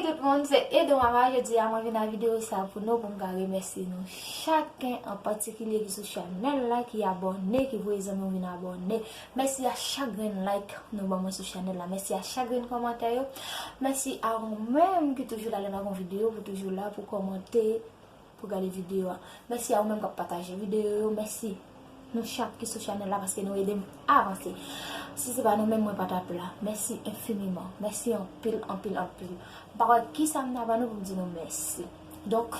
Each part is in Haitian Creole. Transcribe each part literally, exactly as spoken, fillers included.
Tout moun, se Edo Mama. Jodi a mwen vin ak videyo sa pou nou, pou m ka remèsye nou chaken an patikilye ki sou chanèl la, ki abòne, ki voye zanmi w vin abòne. Mèsi a chak grenn like nou ban mwen sou chanèl la. Mèsi a chak grenn kòmantè yo. Mèsi a ou menm ki toujou la lè n ap gon videyo, pou toujou la pou kòmante, pou gade videyo a. Mèsi a ou menm k ap pataje videyo yo. Mèsi nou chak ki sou chanèl la paske nou ede m avanse. Si se pa nou menm, mwen pa t ap la. Mèsi enfiniman. Mèsi anpil, anpil, anpil. M pa wè kisa m ta ba nou pou m di nou mèsi. Donk,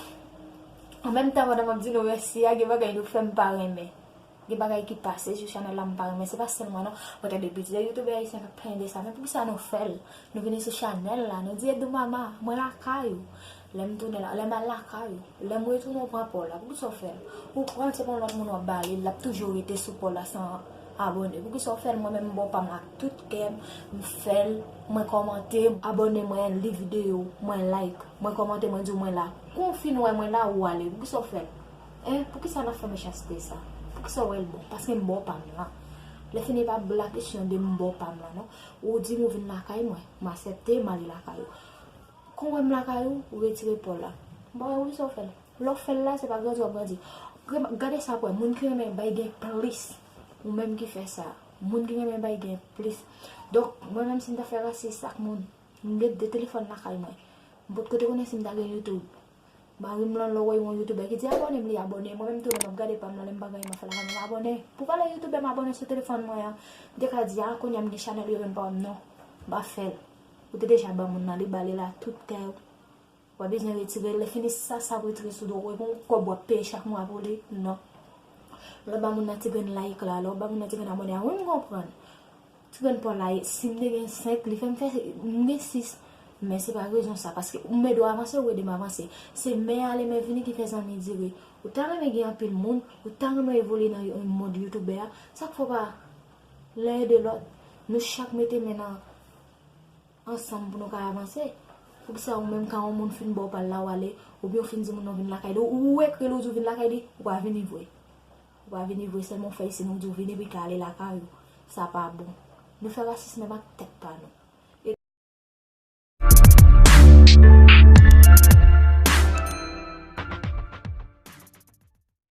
an menm tan pandan m ap di nou mèsi a, gen bagay nou fè m pa renmen. Gen bagay ki pase sou chanèl la m pa renmen. Se pa sèl mwen non. Mwen tande plizyè youtubè ayisyen k ap plenyen de sa. Men poukisa nou fè l? Nou vini sou chanèl la, nou di Edo Mama, mwen lakay ou. Lè m tounen la, lè m al lakay ou, lè m retounen ou pran pa w la. Poukisa w fè l? Ou pran l, se pa yon lòt moun w ap ba li, l ap toujou rete sou pa w la san abòne. Poukisa w fè l? Mwen menm m ba w pa m la ak tout kè m, m fè l, mwen kòmante, m abòne, mwen li videyo, mwen like, mwen kòmante, mwen di w mwen la. Kou w fin wè mwen la, ou ale. Poukisa w fè l? Hein? Poukisa n ap fè mechanste sa? Poukisa w wè l bon? Paske m ba w pa m lan. Lè fini pa la kesyon de m ba w pa m lan non. Ou di m ou vin lakay mwen, m aksepte, m ale lakay ou. Kon w wè m lakay ou, ou retire pa w la. M pa wè poukisa w fè l. Lè w fè l la, se pa grandi w ap grandi. Gade sa pou wè, moun ki renmen bay gen plis. Ou menm ki fè sa. Moun ki renmen bay gen plis. Donk, mwen menm si m ta fè rasis ak moun, m gen de telefòn lakay mwen. M potko te konnen si m ta gen YouTube. Mari m lan, lè w wè yon youtubè ki di abòne m, li abòne. Mwen menm tou, lè m ap gade pa m lan, lè m pa gen anyen m ap fè lakay mwen, m abòne. Pou valè youtubè m abòne sou telefòn mwen an, m te ka di, a, kounye a m gen chanèl yo, men m pa wè m non. M pa fè l. Ou te deja ban moun nan, li ba li la tout kè w. W ap bezwen retire l, lè fini sa, sa w retire sou do w, e gon kòb w ap peye chak mwa pou li? Non. Lè w ba moun nan ti grenn like la, lè w ba moun nan ti grenn abòne a, wi, m konprann. Ti grenn pa w la, si m te gen senk, li fè m fè, m gen sis. Men se pa rezon sa, paske ou mèt dwe avanse, ou ede m avanse. Se men ale men vini ki fè zanmi dire. Ou ta renmen gen anpil moun, ou ta renmen evolye nan yon mond youtubè a, sa k fè w pa lè ede lòt? Nou chak mete men nan ansanm pou nou ka avanse. Poukisa ou menm kan yon moun fin ba w pa l la w ale, oubyen w fin di moun nan w vin lakay li, ou ekri l ou di w vin lakay li, ou pa vini vre. Ou pa vini vre, sèlman w fè l siy ou di w vini epi w ka ale lakay ou. Sa pa bon. Nou fè rasis menm ak tèt pa nou.